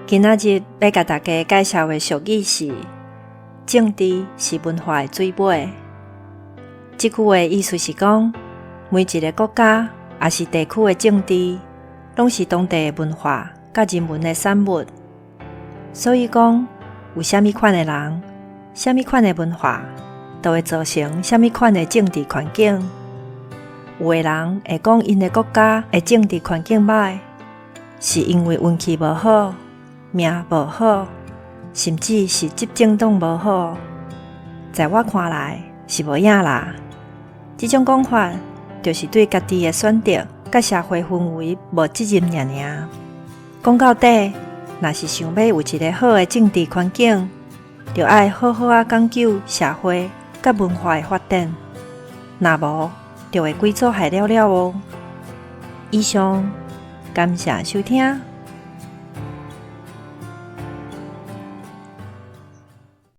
今仔日欲共大家介紹的俗語是：政治是文化的水尾。這句話意思是講，每一个國家抑是地區的政治，攏是當地的文化佮人文的產物。所以講，有啥物款的人，啥物款的文化，就會造成啥物款的政治環境。有的人會講𪜶的國家的政治環境䆀，是因為運氣無好，命無好，甚至是執政黨無好。在我看來是無影啦。這種講法就是對家己的選擇佮社會氛圍無責任爾爾。講到底，若是想欲有一个好的政治環境，就愛好好仔講究社會佮文化的發展。若無，就會規組害了了哦。以上，感謝收聽。